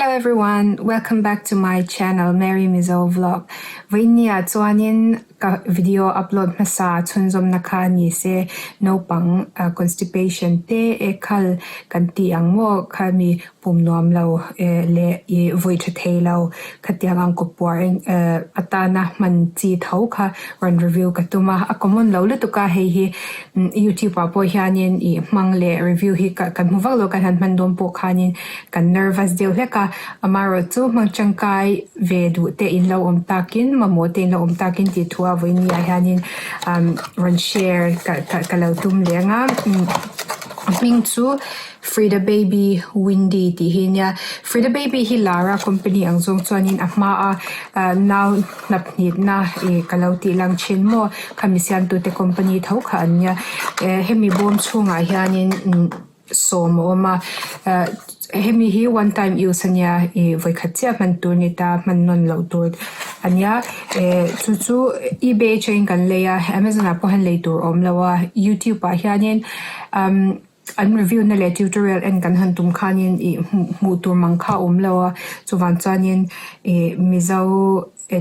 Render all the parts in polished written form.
Hello everyone, welcome back to my channel Mary Mizo Vlog. Vawinia chuanin ka video upload hmasa chhunzawmna kha ni se naupang constipation te ekhal kan tih ang maw khami pum nuam lo leh ih vawi tha thei lo khatiang ang kawppuar eng atana hman chi tho kha rawn review ka tum a, a common lo lutuk a hei hi youtube ah pawh hianin ih hmang leh review hi ka kan hmu vak lo kan han hman dawn pawh khanin kan nervous deuh hlek a, amaherawh chu hmang tangkai ve duh te in lo awm takin mamawh te in lo awm takin tih thu a vawiin ni ah hianin rawn share ka ka lo tum leh ang a a hming chu. Frida Baby Windy tih hi nia. Frida Baby hi lar a company ang zawng chuanin a hma a ah nau hnap hnitna ih ka lo tih lang thin maw khami siamtute company tho kha an nia. Eh hemi bawm chhungah hianin umm sawm a awm a ah hemi hi one time use ania ih vawikhat chiah hman tur a ni ta hman nawn loh tur a nia. Eh chu chu ebay atangin kan lei a amazon ah pawh hian lei tur a awm lo a youtube ah hianin umm. An review na leh tutorial en kan han tum khanin ih hmuh tur mang kha a awm lo a, chuvang chuanin ih Mizo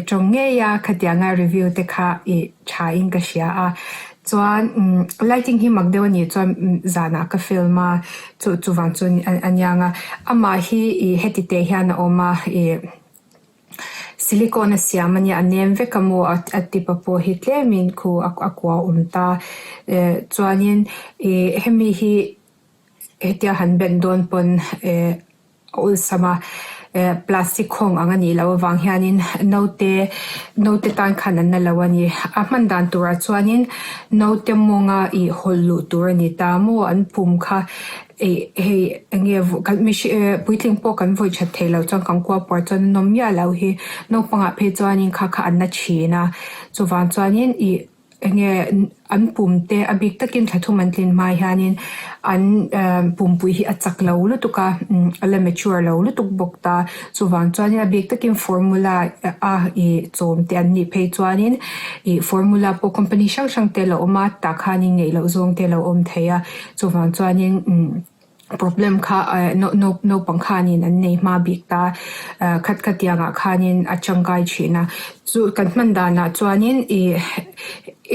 tawng ngei a khatianga review te kha ih tha in ka hria a. Chuan umm lighting hi mak deuh a nih chuan zanah ka film a, chu chuvang chu a niang a. Amah hi ih heti teh hian a awm a ih. Silicone a siam a nia a nem vek a maw a tipa pawh hi tlemin khu a kua awm ta eh chuanin ih hemi hi hetia han ben dawn pawn eh a awlsam a eh plastic khawng ang a nih loh avang hianin naute naute tan khan an na lo a ni a hman dan turah chuanin naute mawnga ih hawlh luh tur a ni ta maw an pum kha. Ih hei eng nge kan mihring eh puitling pawh kan vawi that theih loh chuan kan kua puar chuan a nawm miah loh hi naupangah phei chuanin kha kha an na thin a chuvang chuanin ih eng nge an pum te a bik takin thla thum an tlin hma hianin an eh pumpui hi a chak lo lutuk a a la mature lo lutuk bawk ta chuvang chuanin a bik takin formula a ih chawm te an nih phei chuanin ih formula pawh company hrang hrang te a lo awm a tah khanin ngeih loh zawng te a lo awm thei a. Chuvang chuanin umm problem kha eh naupang khanin an nei hma bik ta eh khat khatiangah khanin a tangkai thin a chu kan hman danah chuanin ih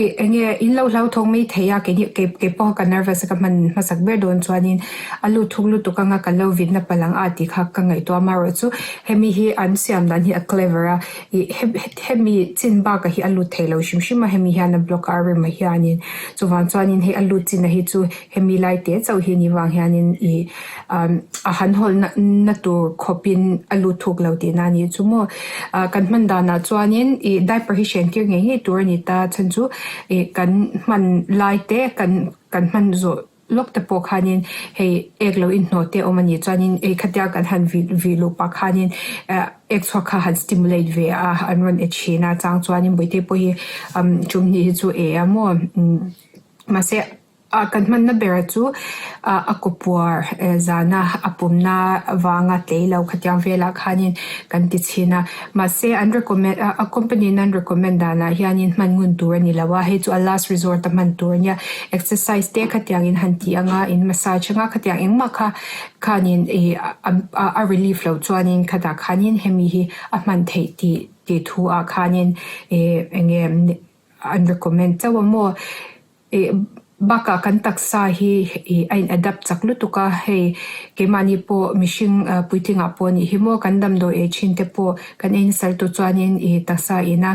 ih eng nge in lo hlauthawng mai thei a keini kei kei pawh ka nervous a ka hman hmasak ber dawn chuanin a lut thuk lutuk anga kan lo vit na palh ang a tih kha ka ngaihtuah amaherawh chu hemi hi an siam dan hi a clever a ih hemi chin bakah hi a lut thei lo hrim hrim a hemi hian a block a a rim ah hianin. Chuvang chuanin hei a lut chin a hi chu hemi lai te chauh hi ni vang hianin ih umm a han hawlh na na tur khawpin a lut thuk lo tihna a nih chu maw. Ah kan hman danah chuanin ih diaper hi hren tir ngei ngei tur a ni ta chhan chu ih kan hman lai te kan kan hman zawh lawk te pawh khanin hei ek lo inhnawh te a awm a nih chuanin ei khatia kan han vih vih luh pah khanin ah ek chhuak kha han stimulate ve a an rawn e thin a chang chuanin bawihte pawh hi umm tum hnih hi chu e a maw umm mahse ah kan hmanna berah chu ah a kaw puar eh zana a pumna vanga tlei lo khatiang velah khanin kan ti chhin a mahse an recommend ah a company in an recommend danah hianin hman ngun tur a ni lo a hei chu a last resort a hman tur a nia exercise te khatiangin han tih anga in massage anga khatiang engmah kha Khanin ih a relief loh chuanin khatah khanin hemi hi a hman theih tih tih thu ah khanin ih eng nge an recommend chauh a maw ih bakah kan taksa hi ih a in adapt chak lutuk a hei keimahni pawh mihring puitling ah pawh anih hi maw kan damdawi ei thin te pawh kan ei nasal tur chuanin ih taksa ina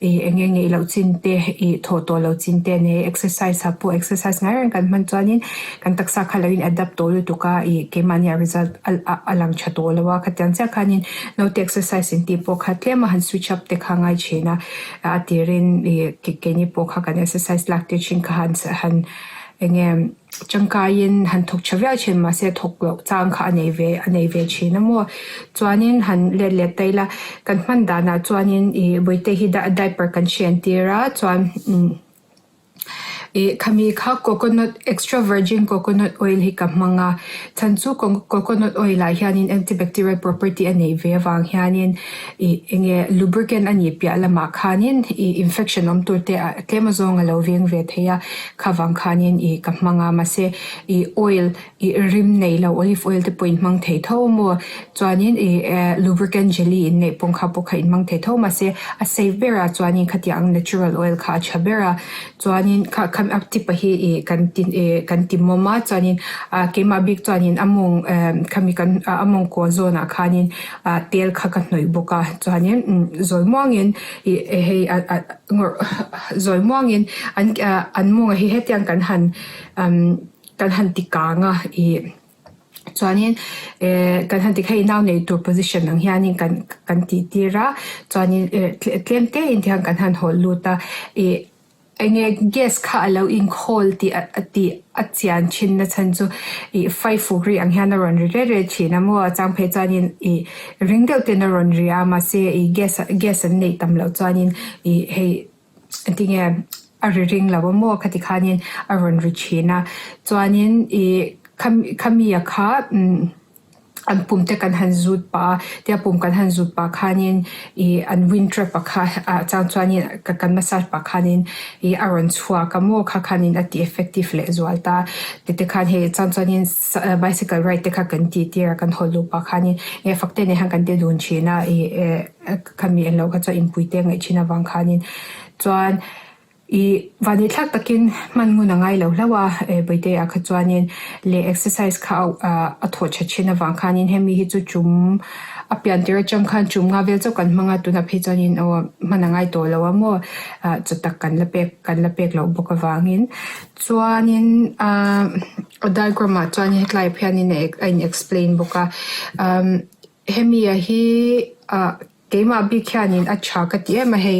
Ih eng nge ngeih loh chin te, ih thawh tawh loh chin te ania exercise ah pawh exercise ngai reng kan hman chuanin kan taksa kha lo in adapt tawh lutuk a, ih keimahni a result a a lang tha tawh lo a, khatiang chiah khanin naute exercise in tih pawh kha tlem a han switch up te kha a ngai thin a, a tirin ih keini pawh kha kan exercise lak tir thin kha han han eng nge. Tangkaiin han thawk tha viau thin mahse thawk loh chang kha a nei ve a nei ve thin a maw. Chuanin han let let ta ila kan hman danah chuanin ih bawihte hi diaper kan hren tir a chuan umm Ih khami kha coconut extra virgin coconut oil hi ka hmang a chhan chu coconut oil ah hianin antibacterial property a neih ve avang hianin ih eng nge lubricant a nih piah lamah khanin ih infection awm tur te ah tlem azawng a lo veng ve thei a khavang khanin ih ka hmang a mahse ih oil ih rim nei lo olive oil te pawh in hmang thei tho maw chuanin ih eh lubricant jelly in neih pawh kha pawh kha in hmang thei tho mahse a safe berah chuanin khatiang ang natural oil kha a tha ber a chuanin kha kha a tip a hi ih kan ti ih kan ti mawm a chuanin ah keimah bik chuanin a mawng eh khami kan a mawngkaw zawnah khanin ah tel kha ka hnawih bawk a chuanin umm zawi muangin ih hei ah ah zawi muangin an ah an mawng ah hi hetiang kan han umm. Kan han ti kang a ih chuanin eh kan han ti hei nau nei tur position ang hianin kan kan tih tir a chuanin eh tlem te in tihian kan han hawl lut a ih eng nge gas kha a lo inkhawl tih a tih a chian thin na chhan chu ih faifuk ri ang hian a rawn ri ret ret thin a maw a chang phei chuanin ih ring deuh ten a rawn ri a mahse ih gas gas an neih tam loh chuanin ih hei. Tinge a ri ring lo a maw khati khanin a rawn ri thin a chuanin ih khami a kha umm an pum te kan han zut pah a tia pum kan han zut pah khanin ih an wind trap a kha ah chang chuanin kan massage pah khanin ih a rawn chhuak a maw kha khanin a ti effective leh zual ta tite khan hei chang chuanin bicycle ride te kha kan tih tir a kan haw luh pah khanin eng fak te nen hian kan ti dun thin a ih eh. Khami en loh kha chuan inpui te ngaih thin avang khanin chuan ih vanni thlak takin hman ngun a ngai lo hlauh a eh Bawihte ah kha chuanin leh exercise kha ah a thawh tha thin avang khanin hemi hi chu tum a pian tir atang khan tum nga vel chauh kan hmang a tunah phei chuanin aw hman a ngai tawh lo a maw ah chaw tak kan la pek kan la pek loh bawk avangin chuanin ah a diagram ah chuan hetlai ah hianin a in explain bawk a umm. Hemi a hi ah keimah bik hianin a tha ka ti em a hei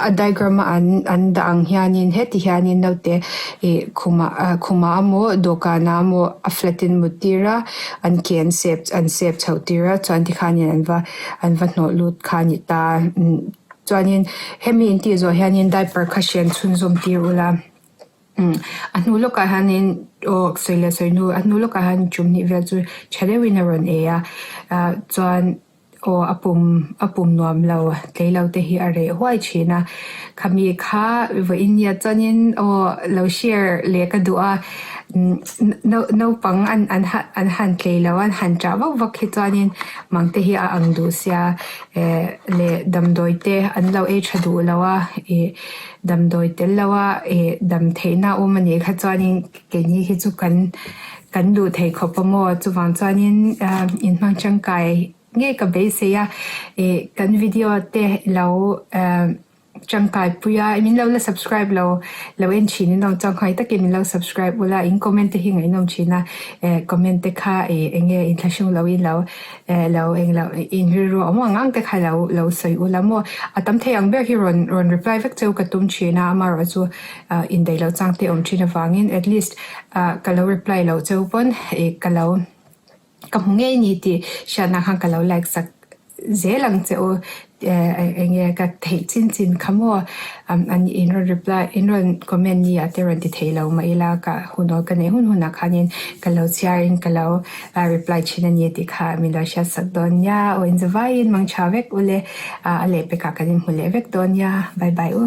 a diagram a an an dah ang hianin heti hianin naute ih khumah ah khumah emaw dawhkanah emaw a flat in mut tir a an ke an sep an sep chhoh tir a chuan tikhanin an va an va hnawh lut kha a ni ta chuanin hemi in tih zawh hianin diaper kha hren chhunzawm tir ula. A hnu lawkah hianin aw sawi leh sawi hnu a hnu lawkah hian tum hnih vel chu tha deuhin a rawn ei a ah chuan aw a pum a pum nuam lo tlei lo te hi a reh huai thin a khami kha vawiin nia chuanin aw lo share leh ka duh a naupang an an an han tlei lo a an han chah vak vak hi chuanin mang te hi a ang duh sia eh leh damdawi te an lo ei tha duh lo a ih. Damdawi tel lo a ih dam theihna a awm a nih kha chuanin keini hi chu kan kan duh thei khawp a maw chuvang chuanin ah inhmang tangkai ngei ka beisei a ih kan video te lo ah tangkai pui a min lo la subscribe lo lo en thin in awm chuan khawngaih takin min lo subscribe ula in comment te hi ngaihnawm thin a eh comment te kha ih eng nge inthlahrung lo in lo Eh lo eng lo in rilru awm ang ang te kha lo lo sawi ula maw. A tam thei ang ber hi rawn rawn reply vek cheu ka tum thin a, amaherawh chu ah indaih loh chang te awm thin avangin at least ah ka lo reply loh cheu pawn ih ka lo ka hmu ngei ni tih hriatna khan ka lo like sak zel ang che u. Eh eng nge ka theih chin chin kha maw an in rawn reply in rawn comment ni ah te rawn ti thei lo mah ila ka hunawl ka neih hun hunah khanin ka lo chhiarin ka lo reply thin a ni tih kha min lo hriat sak dawn nia aw inzavaiin mang tha vek ule a lehpekah kan inhmu leh vek dawn nia bye bye u.